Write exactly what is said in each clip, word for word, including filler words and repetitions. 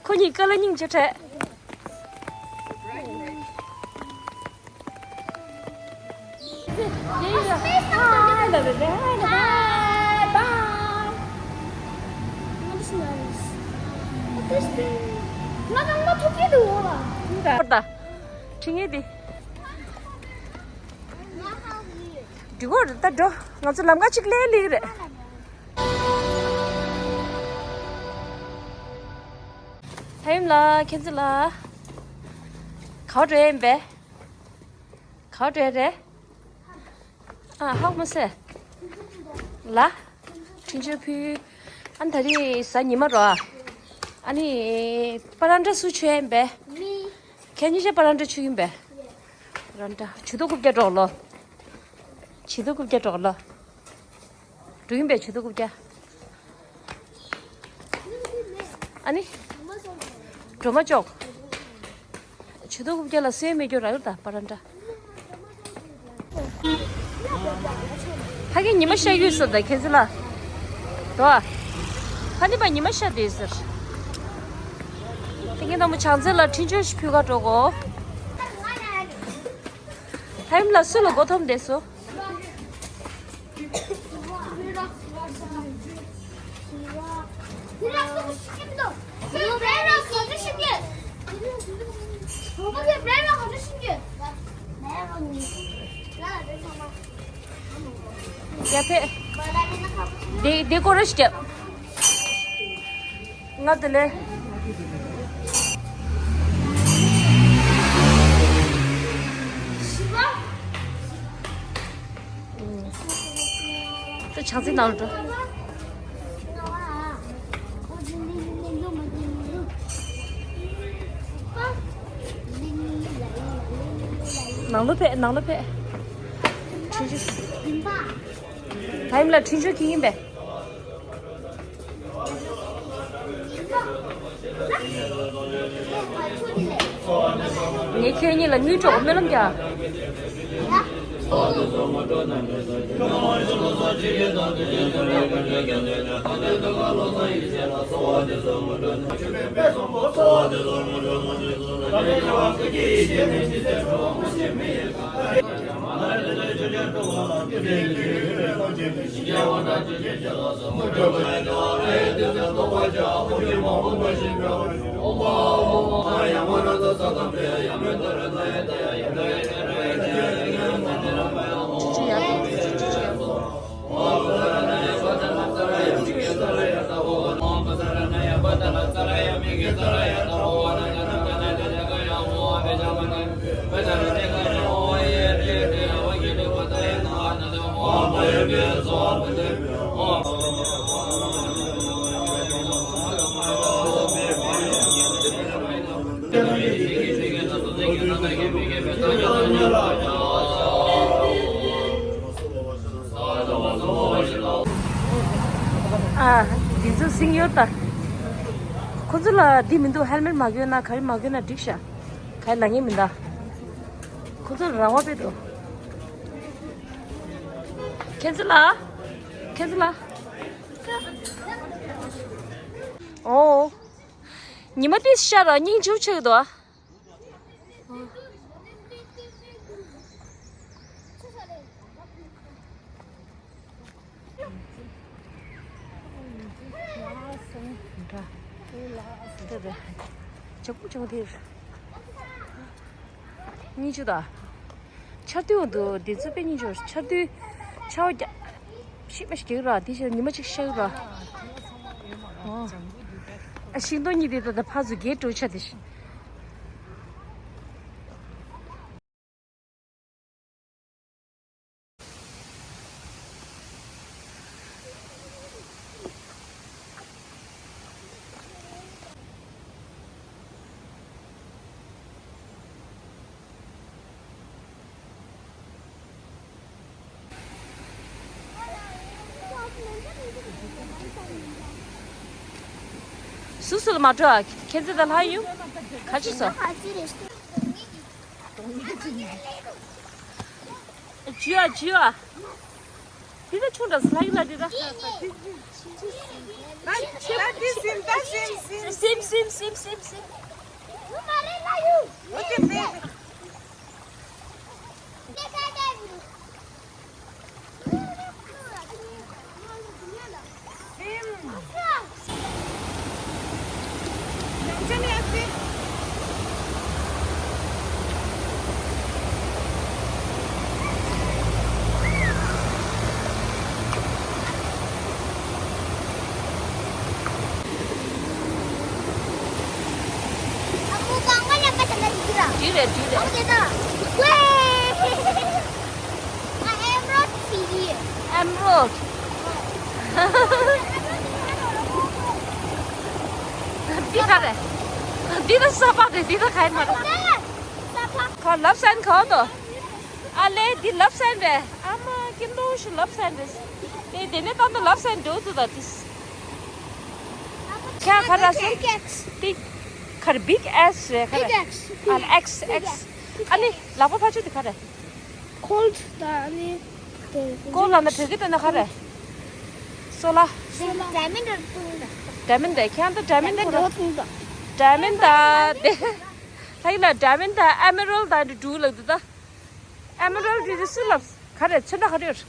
ཁོ་གཉིས་ཀ་ལ་སྙིང་རྗེ་བྲལ། ཁོར་ད། ཁྲིད་ངེས་དེ། འགྲིག་གོ་རེད་ད་འགྲོ། ང་ཚོ་ལམ་ཁ་གཅིག་ལས་ལིག་རེད། ལྷ་ཡུམ་ལགས། མཁྱེན་བརྩེ་ལགས། ག་པར་འགྲོ་ཡ་ཡིན་པས། ག་པར་འགྲོ་ཡ་རེད། ཨ་ཧ་གོ་མ་སོང་། ལ། འཕྲིན་བཅོལ་ཕུལ། ཨ་ནི་ད་རེས་གཟའ་ཉི་མ་རོ། ཨ་ནི་པ་རན་ཏྲ་སུ་མཆོད་ཡ་ཡིན་པས། ཁྱེད་གཉིས་ཆ་པ་རན་ཏྲ་མཆོད་ཡིན་པས། པ་རན་ཏྲ་ཇུས་གཏོགས་རྐུབ་བཀྱག་འགྲོ་ལོ། ཇུས་གཏོགས་རྐུབ་བཀྱག་འགྲོ་ལོ། འགྲོ་ཡིན་པས་ཇུས་གཏོགས་རྐུབ་བཀྱག་ཨ་ནི། འགྲོ་མ་ཅོག་ཇུས་གཏོགས་རྐུབ་བཀྱག་ལ་སོན་མེད་སྐྱོ་ར་ཡོད་ད་པ་རན་ཏྲ། ཕ་གི་ཉི་མ་ཤར་ཡོད་ཟེར་ད་མཁྱེན་བརྩེ་ལགས། དོ། ཕ་ནི་པ་ཉི་མ་ཤར་བསྡད་ཟེར། དེ་གི་ནང་མོ་བྱང་རྩེ་ལ་འཕྲིན་བཅོལ་ཞིག་ཕུལ་ག་འགྲོ་གོ། ལྷ་ཡུམ་ལགས་སུ་ལ་མགོ་འཐོམས་བསྡད་སོ། ཡ་ཕེ། དེ་དེ་སྐོར་རེ་ཞིག་རྒྱབ། ང་དེ་ལས། ད་ཆང་ཚིག་ནང་ལ་འགྲོ། ནང་ལོགས་ཕེབས། ནང་ལོགས་ཕེབས། ཁྲིན་ཆུ། ད་ཡིན་ལ་ཁྲིན་ཆུ་ཁྱི་ཡིན་པས། ངས་ཁྱེད་གཉིས་ལ་དངུལ་སྤྲོད་སྨོན་ལམ་རྒྱག་ཨ། འདི་ཚོ་སིང་ཡོད་ད། ཁོ་ཚོ་ལ་འདི་མི་འདུག་ཧེལ་མེད་མ་གྱོན་ན་ག་རེ་མ་གྱོན་ན་འགྲིག་ཤག་ག་རེ་ལབ་མཁན་མི་འདུག་ཁོ་ཚོ་ལ་རང་དབང་སྤྲད་འདུག་མཁྱེན་བརྩེ་ལགས། མཁྱེན་བརྩེ་ལགས། ཨོ། ཉི་མ་ཏིས་ཤར་ར་སྙིང་རྗེ་པོ་ཆགས་འདུག་ལྕགས་པོ་ལྕགས་པོ་དེར། སྙིང་རྗེ་ད། ཆར་དུས་འོང་དུ་དེ་ཚོ་དཔེ་སྙིང་རྗེ། ཆར་དུས་ཆར་པ་རྒྱག་ཤི་མ་ཤི་རྒྱག་ར་དེ་ཕྱིར་ཉི་མ་གཅིག་ཤར་ར། ཨ་ཤིང་སྡོང་གཉིས་དེ་ད་ད་ཕར་ཚུར་རྒྱས་འགྲོ་ཆ་དེ་ཤི། སུ་སུ་ལ་མ་འགྲོ་ཨ། མཁྱེན་བརྩེ་དང་ལྷ་ཡུམ། ག་ཅི་སོ། ཇུ་ཨ་ཇུ་ཨ། འདི་ད་ཆུང་དྲགས་ལྷག་ཡིན་ལ་འདི་ད། ད་འདི་ཟིན་ད་ཟིན་ཟིན། སིམ་སིམ་སིམ་སིམ་སིམ། འགྲིག་རེད་འགྲིག་རེད། ཨེམ་རོཌ། འདི་ག་རེད། འདི་ད་ས་ཕག་རེད། འདི་ད་ག་ཡིན་མ་རེད། ཁ་ལབ་སན་ག་དོ། ཨ་ལེ་འདི་ལབ་སན་རེད། ཨ་མ་ཀིན་ཏུ་ཤི་ལབ་སན་རེད། དེ་དེ་ནས་ད་ད་ལབ་སན་འགྲོ་ཚུལ་ད་དིས། ཁྱ་ག་ར་སོ། ཏི་གར་big S རེད་ག་ར། ཨ་X X། ཨ་ནི་ལག་པ་ཕར་ཕྱོགས་དེ་ག་རེད། Cold ད་ཨ་ནི། Cold ལབ་ན་བོད་སྐད་བཏང་ན་ག་རེད། སོ་ལ། Diamond རེད་ད། Diamond རེད། ཁྱེད་རང་ད་Diamond ཁོ་ར། Diamond ད་དེ། ལྷག་ལ་Diamond ད་Emerald ད་འདི་འདྲ་ལབ་འདུག་ད། Emerald འདི་སུས་ལབ། ག་རེ་ཚོན་ཁྲ་ག་རེ་ཡོད།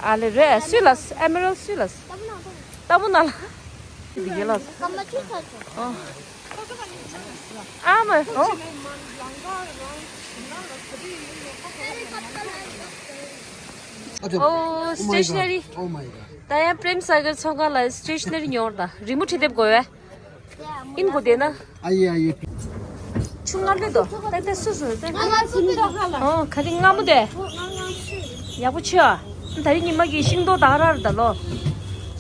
ཨ་ལེ་རེད། སུས་ལབ། Emerald སུས་ལབ། ལྟ་བུ་ན་ལ། འདི་གས་ལབ། ཨ་མ་ཨོ། ཨོ་stationery། ད་ཡང་Prem Sagar ཚོང་ཁང་ལ་stationery ཉོར་ད་རི་མོ་བྲིས་དེབ་དགོས་བས། ཨིན་གོ་དེ་ན། ཨ་ཡེ་ཨ་ཡེ། ཆུང་ང་ལེ་དོ། ཏེ་ཏེ་སུ་སུ་ཏེ། ཨོ་ག་རི་ང་མོ་དེ། ཡག་པོ་ཆེ་ཨ། ད་རི་ཉི་མ་གི་ཤིང་ཏོག་དག་ར་ར་ད་ལོ།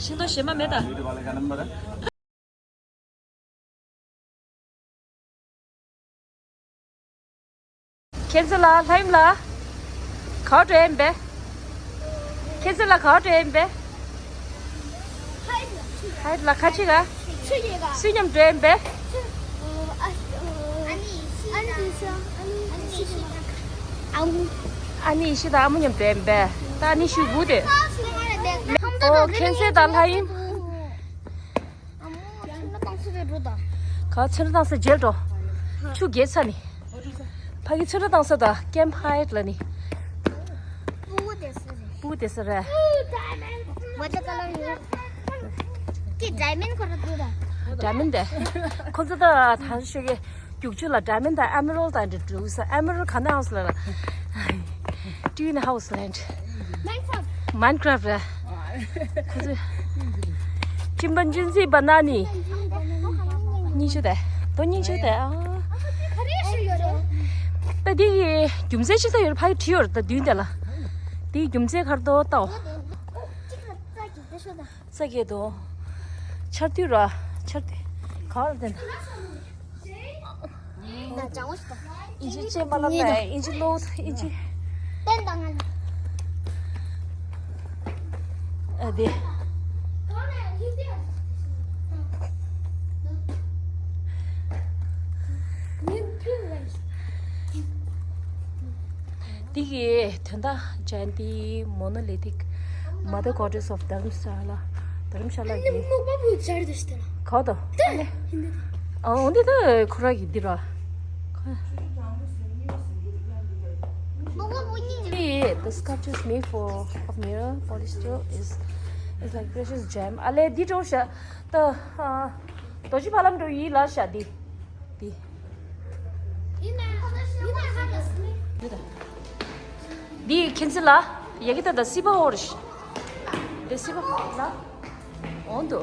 ཤིང་ཏོག་ཞེ་མ་མེད་ད། ཁྱེད་ཚོ་ལ་ལྷ་ཡུམ་ལ། ག་འགྲོ་ཡིན་པས། ཁྱེད་ཚོ་ལ་ག་འགྲོ་ཡིན་པས། ཧའི་ལ་ཁ་ཆེ་ག་སུ་མཉམ་འགྲོ་ཡིན་པས། ཨ་ནི་ཡེ་ཤེས་དང་ཨ་མོ་མཉམ་འགྲོ་ཡིན་པས། ད་ཨ་ནི་ཤུ་བུ་དེ། ཨོ་ཁྱེད་ཚོ་དང་ལྷ་ཡུམ། ཨ་མོ་ཚོན་ཁྲ་བཏང་ས་འགྲོ་ད། ག་ཚོན་ཁྲ་བཏང་ས་མཇལ་འགྲོ། ཆུ་རྒྱས་ཚ་ནི། ཕ་གི་ཚོན་ཁྲ་བཏང་ས་ད་ཀེམ་ཧའེ་ལ་ནི། སྤུ་གུ་བསྡད་ས་རེད། སྤུ་གུ་བསྡད་ས་རེད། Watercolor ཡོད། ཀི་diamond ཁོ་ར་འདུག་ད། Diamond དེ། ཁོ་ཚོ་ད་ད་ཤོད་གི། རྒྱུག་ཆུ་ལ་Diamond དང་Emerald དང་འདྲ་འདུག་ས། Emerald ག་ནས་ཧའོ་སི་ལེན། Do you know how to land? Minecraft རེད། ཁོ་ཚོས། ཁྱིམ་པ་འཇུན་སི་བ་ན་ནི། སྙིང་ཆུ་དེ། དོ་སྙིང་ཆུ་དེ་ཨ། ད་འདི་གི་རྒྱུ་མཚན་ཅི་ད་ཡོད་ཕ་གི་བྲིས་ཡོད་ད་མདུན་དེ་ལ། འདི་གི་རྒྱུ་མཚན་གར་དོ་ལྟའོ། ས་གི་དོ། ཆར་དུས་ར། ཆར་དུས། ག་བར་དེ་ན། ཨིན་ཇི་ཅེས་མ་ལབ་ན་ཨིན་ཇི་ལོ་ཨིན་ཇི། ཏན་དང་ང་ཨ་དེ། འདི་གི་དོན་དག་ཅན་ཏི་Monolithic Mother Goddess of Dharamshala། དྷ་རམ་ཤ་ལ་གི། མོག་པ་བུ་ཇར་དུ་ཤི་ཏེ་ལ། ག་དོ། ཏེ། ཨ་འོ་འདི་ད་ཁོ་ར་གི་འདི་ར། མོག་པ་བུ་གཉིས། The sculpture is made for of mirror polyester is is like precious gem. ཨ་ལེ་འདི་འགྲོ་ཤ་ད། རྡོ་རྗེ་ཕ་ལམ་འགྲོ་ཡི་ལ་ཤ་འདི། འདི། འདི་ཁྱེད་ཚོ་ལ་ཡ་གི་ད་ད་སི་པ་ཧོར་ཤ། འདི་སི་པ་ཧོར་ལ་འོང་དུ།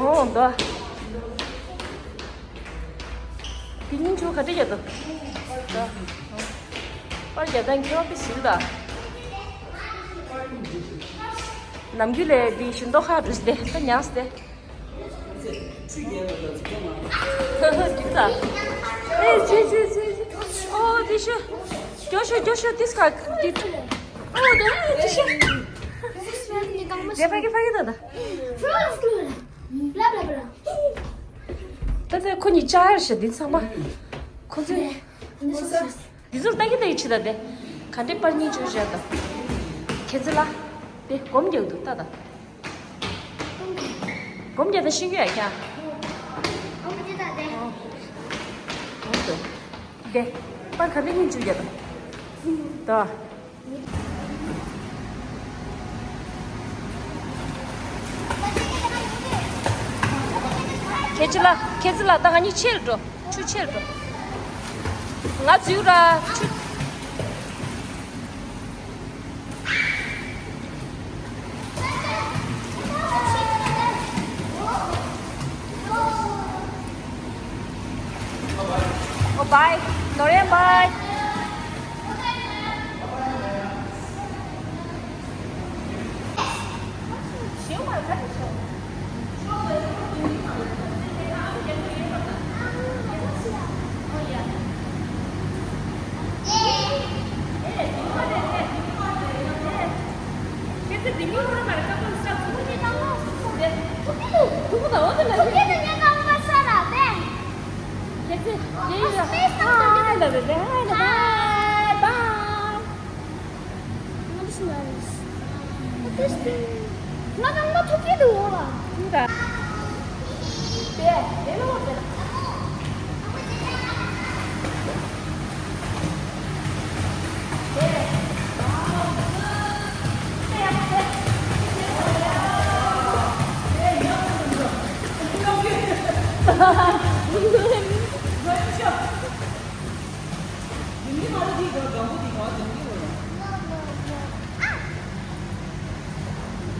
འོང་དུ། དེ་སྙིང་ཆུ་ག་འདྲ་ཡོད་དོ། པར་རྒྱག་སྟངས་ཁྱོད་པི་ཟིལ་ད། ནམ་རྒྱུན་ལས་འདི་བཞིན་མདོག་ཁ་འདྲུས་ཏེ་ད་ཉགས་ཏེ། འགྲིག་ད། ཨེ་ཅི་ཅི་ཅི་ཅི། ཨོ་འདི་ཤོ། རྒྱོ་ཤོ་རྒྱོ་ཤོ་ཏིས་ཀ་འདི། ཨོ་ད་ཅི་ཤོ། རེ་ཕ་གི་ཕ་གི་ད་ད། Blah, blah, blah. ད་ལྟ་ཁོ་གཉིས་བཅར་ཤག་འདི་ཚང་མ། ཁོ་ཚོས་འདི་ཚོར་ལྟ་གི་ལྟ་གི་ཕྱིན་ད། དེ་ག་འདྲས་པར་སྙིང་བཅུག་བཞག་ད། ཁྱེད་ཚོ་ལ་དེ་སྒོམ་རྒྱག་འདུག་ལྟ་ད། སྒོམ་རྒྱག་ད་ཤེས་ཀྱི་ཡ་ཀྱང་། སྒོམ་རྒྱག་ད་དེ། སྒོམ་འདུག་དེ་པར་ག་འདྲས་སྙིང་བཅུག་བཞག་ད། ད། ཁྱེད་ཚོ་ལ་ཁྱེད་ཚོ་ལ་ད་ང་གཉིས་ཕྱིར་འགྲོ། ཆུ་ཕྱིར་འགྲོ། ང་འཛུལ་ར་ཆུ། ཨོ་བྷའི། ནོར་ཡན་བྷའི།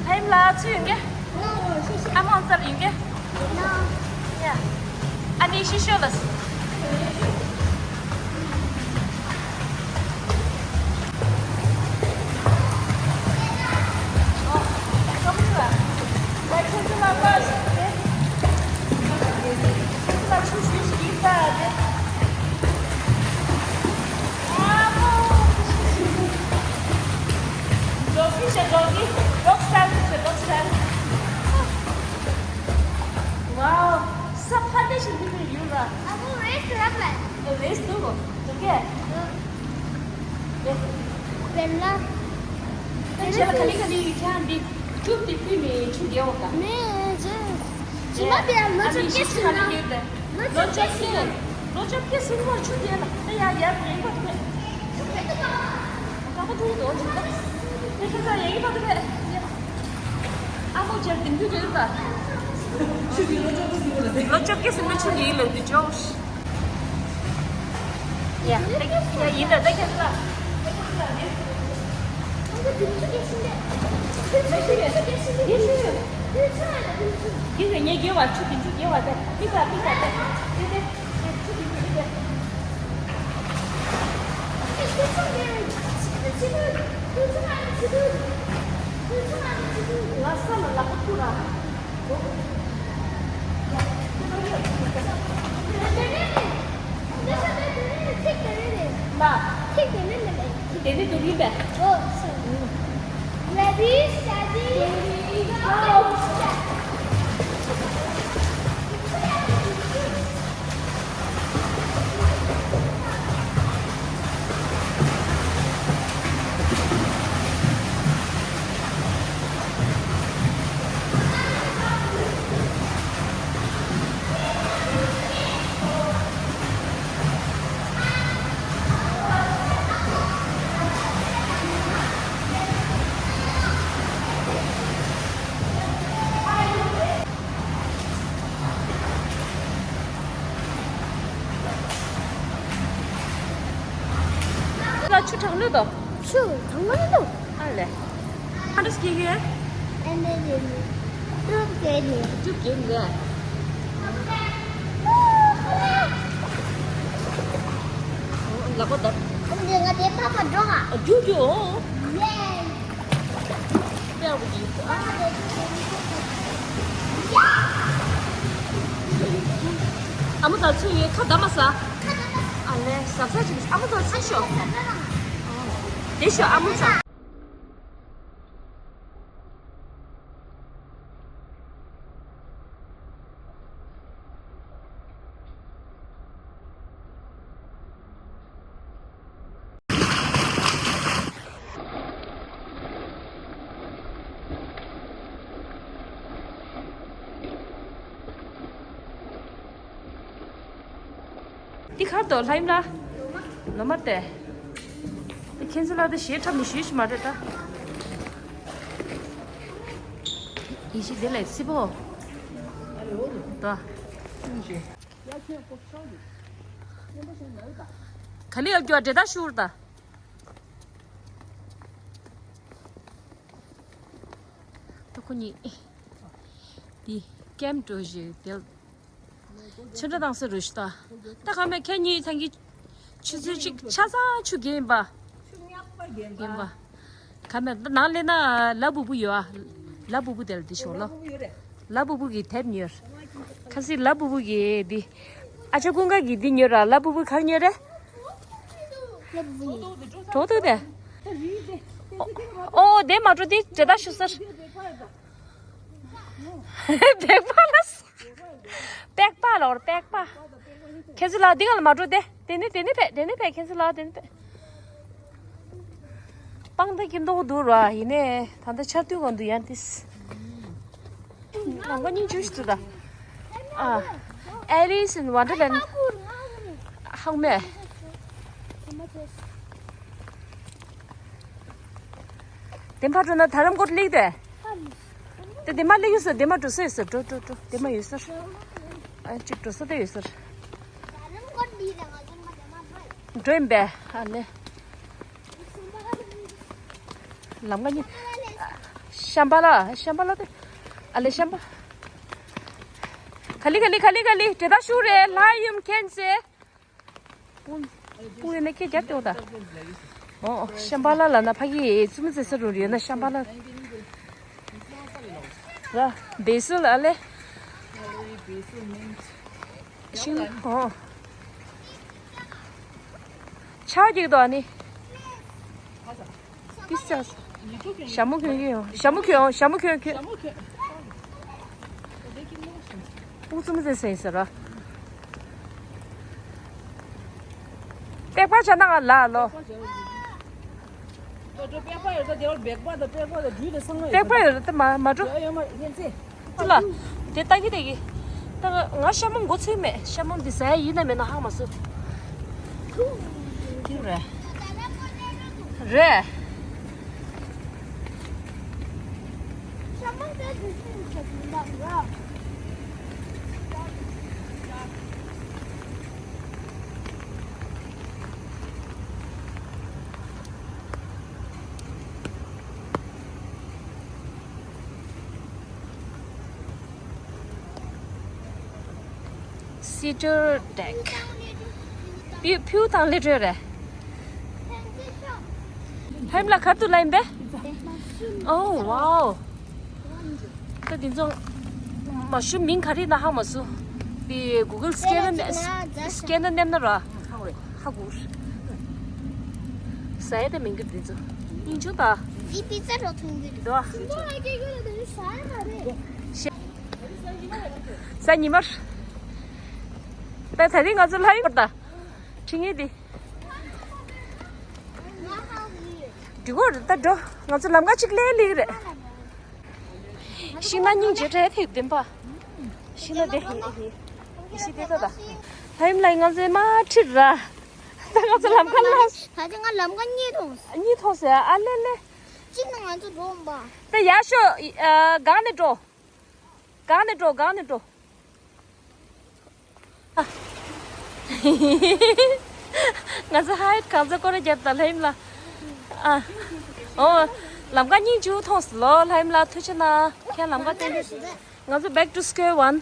ཕ་ཡུམ་ལགས་ཚུར་ཡོང་གེ། ཨ་མ་ཨོ་ཙར་ཡོང་གེ། ཡ། ཨ་ནི་ཤི་ཤོ་ལ། Wow, ས་ཕ་དེ་ཞིག་འདི་ནས་ཡོད་ར། ཨ་ཁུ་རེས་རབ་ལ། རེས་འདུག་གོ། འདུག་གས། ཨ། དེ། དཔེར་ན། དེ་ཆེ་ལ་ག་ལི་ག་ལི་ཡོད་ཁྱང་འདི། ཁྱུག་འདི་ཕུད་ནས་ཆུ་རྒྱལ་བ་དང་། མེ་ཇེ། ཇི་མ་དེ་ལོ་ཆུ་སྐྱེ་སྲིད་ན། ལོ་ཆུ་སྐྱེ། ལོ་ཆུ་སྐྱེ་སྲིད་ན་ཆུ་རྒྱལ་ལ། ཨ་ཡ་ཡ་ཡིན་པ་དེ། ད་ཁ་ཐུག་དོ་ཆུ་ད། དེ་ཁ་ཚ་ཡ་ཡིན་པ་དེ། ཨ་མོ་ཅག་དེང་དུས་དེ་ལ། ལོ་བཅོ་བརྒྱད་ཟིན་ན་ཆུ་ཡིན་ལ་དུ་ཅོག་ཡ། ཡ་ཡིན་ད་ད་ཁྱེད་ལ། ཡིན་ཟེར་ངས་རྒྱལ་བ་ཆུ་དེ་ཆུ་རྒྱལ་བ་དེ་མི་ད་མི་ད་དེ་དེ་དེ། Ready, steady, go! ལ་ཆུ་གྲང་ལོས་དོ། ཆུ་གྲང་མོ་ལོས་དོ། ཨ་ལེ། ཨ་འདྲ་སྐྱེ་གི། ཨ་འདྲ་སྐྱེ་གི། ཀྲུབ་སྐྱེ་གི། ཀྲུབ་སྐྱེ་གི། ལག་པ་བརྡབ། ཨ་འདི་ང་དེ་ཕ་མ་འགྲོ་ག་ཨ་རྒྱུ་རྒྱུ། ཡེ། ཨ་མོ་ད་ཚུར་ཡོད་ཁ་བརྡབ་མ་ཟ། ཨ་ལེ་ཟབ་ཟབ་ཅིག་ཨ་མོ་ད་ཚུར་ཤོག་དེ་ཤོག་ཨ་མོ་ད། འདི་ཁར་དོ་ལྷ་ཡིན་ལ། ལོ་མ་དེ། ཁྱེད་ཚོ་ལ་དེ་ཞེ་ཁྲབ་ནི་ཞུས་ཤི་མ་རེད་ད། ཡིན་ཤི་དེ་ལས་སི་པོ། དོ། ག་ལེ་ཡོད་རྒྱུ་འདྲེ་ད་ཤུར་ད། ད་ཁོ་གཉིས། འདི་ཀེམ་འགྲོ་ཞིག་དེ། ཆུ་འདྲ་དང་སེ་རུ་ཤི་ད། ད་ག་མེད་ཁྱེད་གཉིས་ཐང་གི། ཆུ་ཚོད་གཅིག་ཆ་ཚང་ཆུ་རྒྱས་ཡིན་པ། ཡིན་པ། ག་མེད་ད་ནང་སླེབས་ན་ལ་བུ་བུ་ཡོད་ཨ། ལ་བུ་བུ་དེ་ལ་དེ་ཤོག་ལོ། ལ་བུ་བུ་གི་དེབ་ཉོས། ཁ་སི་ལ་བུ་བུ་གི་འདི། ཨ་ཅག་ཀུན་དགའ་གི་འདི་ཉོས་ར། ལ་བུ་བུ་ག་ཉོས་རེད། གྲོགས་ཏུ་དེ། ཨོ་དེ་མ་འགྲོ་དེ་དེ་ད་ཤུ་སར། པེག་པ་ལ། པེག་པ་ལོར་པེག་པ། ཁྱེད་ཚོ་ལ་འདི་ག་ལ་མ་འགྲོ་དེ་དེ་ནི་དེ་ནི་ཕེ་དེ་ནི་ཕེ་ཁྱེད་ཚོ་ལ་དེ་ནི་ཕེ། སྤང་ད་ཀྱི་མདོག་འདུག་ར་ཡིན་ནས་ད་ལྟ་ཆར་དུས་གང་དུ་ཡང་ཏིས། ལམ་ཁ་སྙིང་རྗེ་ཞིག་འདུག་ད། ཨ། Alice in Wonderland ཧང་མེ། དེ་ཕར་འགྲོ་ན་དྷ་རམ་ཀོར་སླེབས་དེ། དེ་དེ་མ་སླེབས་ཡོད་ས་དེ་མ་འགྲོ་ས་ཡོད་ས་འགྲོ་འགྲོ་འགྲོ་དེ་མ་ཡོད་ས། ཨ་ཅིག་འགྲོ་ས་དེ་ཡོད་ས། འགྲོ་ཡིན་པས་ཨ་ནི། ལམ་ཁ་གཉིས། ཤམ་པ་ལ་ཤམ་པ་ལ་དེ། ཨ་ལེ་ཤམ་པ། ག་ལི་ག་ལི་ག་ལི་ག་ལི་དེ་ད་ཤུ་རེ་ལྷ་ཡུམ་མཁྱེན་ཟེ། སྤུ་སྤུ་ཡོད་ན་ཁྱེད་རྒྱབ་སྟེ་འོ་ད། ཨོ་ཤམ་པ་ལ་ལ་ན་ཕ་གི་ཙུ་མི་ཙེ་ས་རུ་རེ་ཡོད་ན་ཤམ་པ་ལ། ར་བེ་སིལ་ཨ་ལེ། ཤིང་ཨོ། ཆ་རྒྱུག་དོ་ཨ་ནི། ཏིས་ཅག་ཞྭ་མོ་གྱོན་གྱི་ཡོང་། ཞྭ་མོ་གྱོན་ཞྭ་མོ་གྱོན་གྱོན། ཨུ་ཙུམ་ཟེར་ཟེར་ཟེར་ར། པེག་པ་བྱ་ན་ང་ལ་ལོ། པེག་པ་ཡོད་ད་དེ་བར་བེག་པ་དང་པེག་པ་དང་འདུས་དང་ཚང་མ་ཡོད། པེག་པ་ཡོད་ད་མ་མ་འགྲོ། ཡོད་ཡོད་མ་ཡོད་ཚེ། ཅི་ལ། དེ་ལྟ་གི་དེ་གི། ད་ང་ང་ཤ་མོ་མགོ་ཚོས་མེད། ཤ་མོ་འདི་ཟ་ཡ་ཡིན་ན་མེད་ན་ཧ་མ་སོ། དེ་རེད། རེད། Cedar Deck. ཕིའུ་ཕིའུ་དང་ལེ་བྲོས་རེད། ཧེམ་ལ་ཁ་ཐུག་ལ་ཡིན་པས། Oh wow. ད་འདི་ཚོ་མ་ཞུ་མིང་ག་རེ་ན་ཧ་མ་སུ། འདི་Google Scanner Scanner མནན་ན་ར། ཧ་གོ། ཟ་ཡ་དེ་མིན་གྱི་འདི་ཚོ་སྙིང་ཆུང་ད། འདི་པི་ཙ་རོ་ཐུང་གི་འདུག་ཨ། ཟ་ཉི་མར། ད་ད་རིང་ང་ཚོ་ལྷ་ཡུལ་ད། ཁྲི་ངེས་འདི། འགྲིག་གོ་རེད་ད་འགྲོ། ང་ཚོ་ལམ་ཁ་གཅིག་ལས་ལིག་རེད། ཤིང་ནགས་སྙིང་རྗེ་དྲའི་ཐིག་ལྡན་པ། ཤིང་ནགས་དེ་ཧི་ཧི། ཤི་དེ་ད་ད། ལྷ་ཡུམ་ལ་ང་ཚོའི་མ་ཁྲིད་ར། ད་ང་ཚོ་ལམ་ཁ་ལ། ད་ཅི་ང་ལམ་ཁ་གཉིས་མཐོང་། གཉིས་མཐོང་ཟེར་ཨ་ལེ་ལེ། གཅིག་ནི་ང་ཚོ་འགྲོ་འོང་པ། ད་ཡར་ཤོག་ཨ། སྒང་ནས་འགྲོ། སྒང་ནས་འགྲོ་སྒང་ནས་འགྲོ། ཨ། ང་ཚོ་ཧའེ་གང་ཚོད་སྐོར་ར་བརྒྱབ་དང་ལྷ་ཡུམ་ལ། ཨ། ཨོ། ལམ་ཁ་སྙིང་རྗེ་པོ་མཐོང་སོང་ལོ། ལྷ་ཡུམ་ལ་ཐུགས་རྗེ་གནང་། ཁྱེད་ལམ་ཁ་བསྟན་ཏེ། ང་ཚོ་back to square one.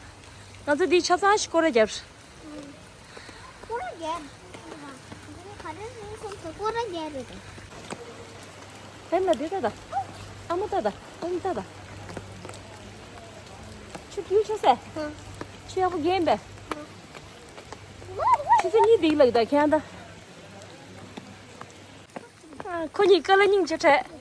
ང་ཚོ་འདི་ཆ་ཚང་ཞིག་སྐོར་ར་བརྒྱབ། སྐོར་ར་བརྒྱབ། ག་རེ་ཟེར་སོང་ཚོ་སྐོར་ར་བརྒྱབ་རེད། ལྷ་ཡུམ་ལ་འདི་ལྟ་ད། ཨ་མ་ལྟ་ད། ཨ་མ་ལྟ་ད། ཆུ་རྒྱུས་ཆེ་སེ། ཆུ་ཡག་པོ་རྒྱས་པས། ཆུ་ཚོད་གཉིས་འདིག་ལགས་ད་ཁྱེད་ད། ཁོ་གཉིས་ཀ་ལ་སྙིང་རྗེ་བྲལ།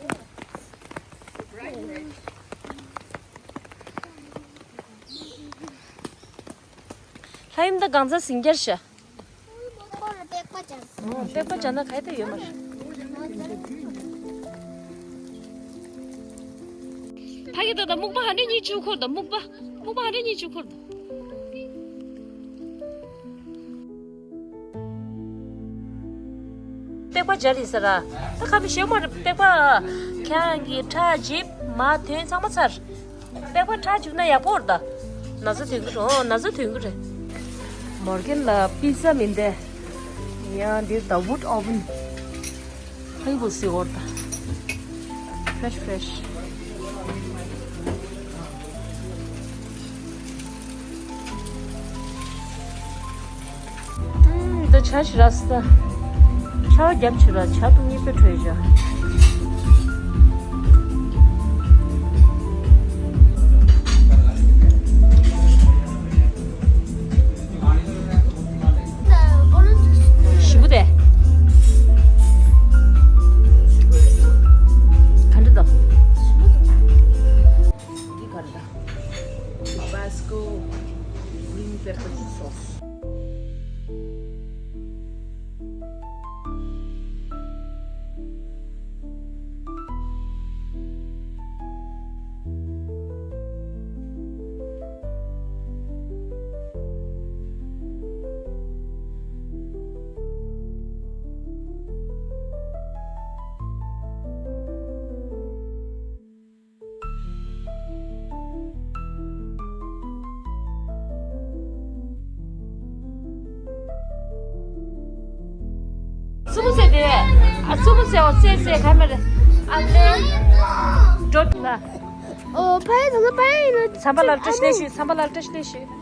ལྷ་ཡུམ་ད་གང་ཚ་ཟིང་རྒྱར་ཤ། ཁོ་ལ་པེག་པ་སྦྱར། པེག་པ་སྦྱར་ན་ག་ཡེ་ད་ཡོད་མ་རེད། ཕ་གི་ད་ད་སྨུག་པ་ཧ་འདྲེ་གཉིས་བཅུ་འཁོར་ད། སྨུག་པ་སྨུག་པ་ཧ་འདྲེ་གཉིས་བཅུ་འཁོར་ད། སྦྱར་ཡིན་ས་ར། ད་ཁ་མི་ཤེས་མ་རེད། པད་པ་ཁྱེད་རང་གི་ཁྲག་འཇིབ་མ་ཐོན་ཚང་མ་ཚར། པད་པ་ཁྲག་འཇིབ་ན་ཡག་པོ་རེད་ད། ན་ཚ་ཐོན་གི་རེད། ཨོ་ན་ཚ་ཐོན་གི་རེད། མོར་གན་ལ་པི་ཛ་མིན་ཏེ། ཡང་འདིར་ད་wood oven། ཧའི་བོ་སི་འོར་ད། Fresh fresh། ཨུམ། ད་ཆ་ཞིག་རག་སོང་ད། ཆར་པ་བརྒྱབ་བྱས་ར་ཆར་གཏོང་གཉིས་པའི་གྲོས་བྱ། ཞིམ་པོ་དེ། ག་འདྲ་འདུག་འདི་ག་རེ་ད། Tabasco green pepper sauce། རྩུབ་པོ་ཟེར་དེ། ཨ་རྩུབ་པོ་ཟེར་བ་ཟེར་ཟེར་ག་མ་རེད། ཨ་ལེ། འགྲོ་ལ། ཨོ་ཕའི་ད་ལ་ཕའི་ཡིན་ན། ཚམ་པ་ལ་བཀྲ་ཤིས་བདེ་ལེགས་ཞུ། ཚམ་པ་ལ་བཀྲ་ཤིས་བདེ་ལེགས་ཞུ།